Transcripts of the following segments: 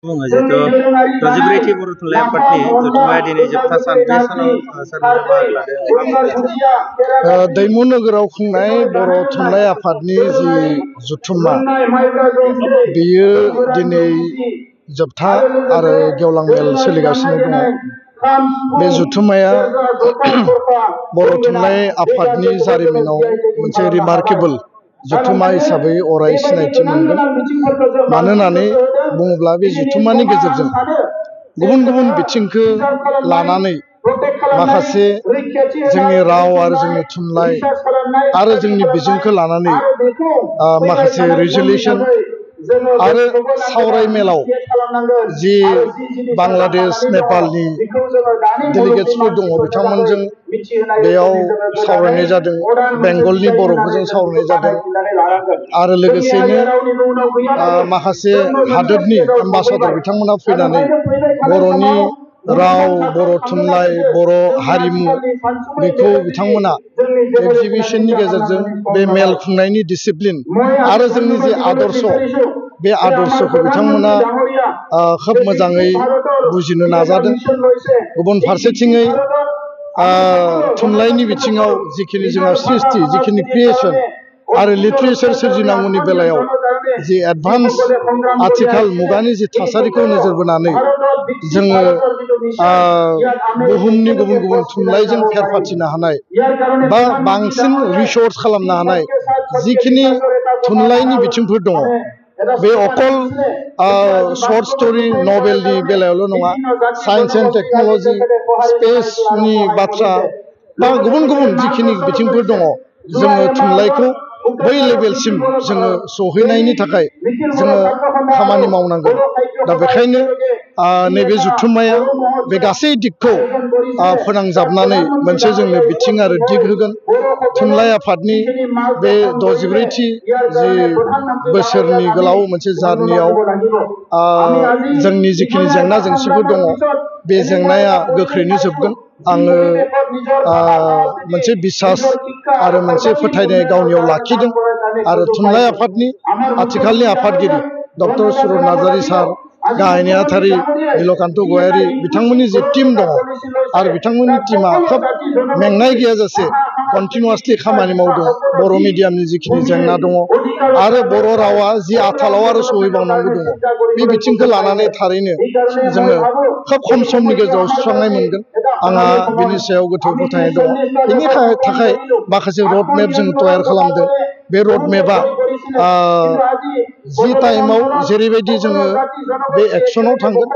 बुङो जिहेथु 64थि बर' थुनलाइ आफादनि जथुम्माया दिनै जोबथा सान बे सानाव सोरबाया बाहागो लादों। दैमु नोगोराव खुंनाय बर' थुनलाइ आफादनि जि जथुम्मा बेयो दिनै जोबथा आरो गेवलां मेल सोलिगासिनो दङ। बे जथुम्माया बर' थुनलाइ आफादनि जारिमिनाव मोनसे रिमार्केबल जथुम्मा हिसाबै अराय सिनायथि मोनगोन। मानो होननानै बुङोब्ला बे जथुम्मानि गेजेरजों गुबुन गुबुन बिथिंखौ लानानै माखासे जोंनि राव आरो जोंनि थुनलाइ आरो जोंनि बिजोंखौ लानानै माखासे रिजलिउसन आरो सावराय मेलाव जि बांलादेश नेपालनि डेलिगेट्सफोर दङ बिथांमोनजों बेयाव सावरायनाय जादों, बेंगलनि बर'फोरजों सावरायनाय जादों आरो लोगोसेनो माखासे हादोरनि एम्बासाडर बिथांमोना फैनानै बर'नि राव, बर' थुनलाइ, बर' हारिमु बेखौ बिथांमोना एक्जिबिसननि गेजेरजों बे मेल खुंनायनि डिसिप्लिन आरो जोंनि जे आदर्श बे आदर्शखौ बिथांमोना खोब मोजाङै बुजिनो नाजादों। गुबुन फारसेथिङै थुनलाइनि बिथिङाव जिखिनि जोंहा सृष्टि, जिखिनि क्रिएसन आरो लिटारेचार सोरजिनांगौनि बेलायाव जि एडभान्स आथिखाल मुगानि जि थासारिखौ नोजोर बोनानै जोङो बुहुमनि गुबुन गुबुन थुनलाइजों फेर फाथिनो हानाय बा बांसिन रिसर्च खालामनो हानाय जिखिनि थुनलाइनि बिथिंफोर दङ, बे अकल शर्ट स्ट'रि नभेलनि बेलायावल' नङा, साइन्स एन्ड टेक्न'लजि, स्पेसनि बाथ्रा बा गुबुन गुबुन जिखिनि बिथिंफोर दङ, जोङो थुनलाइखौ बै लेभेलसिम जोङो सहैनायनि थाखाय जोङो खामानि मावनांगोन। दा बेखायनो नैबे जथुम्माया बे गासै दिगखौ फोनांजाबनानै मोनसे जोंनो बिथिं आरो दिग होगोन। थुनलाइ आफादनि बे 64थि जि बोसोरनि गोलाव मोनसे जार्नियाव जोंनि जिखिनि जेंना जेंसिफोर दङ बे जेंनाया गोख्रैनो जोबगोन। आङो मोनसे बिसास आरो मोनसे फोथायनाय गावनियाव लाखिदों आरो थुनलाइ आफादनि आथिखालनि आफादगिरि डक्टर सुरत नार्जारि सार, गाहाय नेहाथारि नीलकान्त गयारि बिथांमोननि जे टीम दङ आरो बिथांमोननि टीमा खोब मेंनाय गैयाजासे कन्टिनिउवासलि खामानि मावदों। बर' मिडियामनि जिखिनि जेंना दङ आरो बर' रावा जि आथालाव आरो सहैबावनांगौ दङ, बे बिथिंखौ लानानै थारैनो जोङो खोब खम समनि गेजेराव सुस्रांनाय मोनगोन। आंहा बिनि सायाव गोथौ फोथायनाय दङ। बेनि थाखाय माखासे रड मेप जों तयार खालामदों। बे रड मेपआ जि टाइमाव जेरैबायदि जोङो बे एक्सनाव थांगोन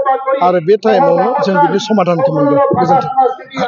आरो बे टाइमावनो जों बिनि समाधानखौ मोनगोन। गोजोन्थों।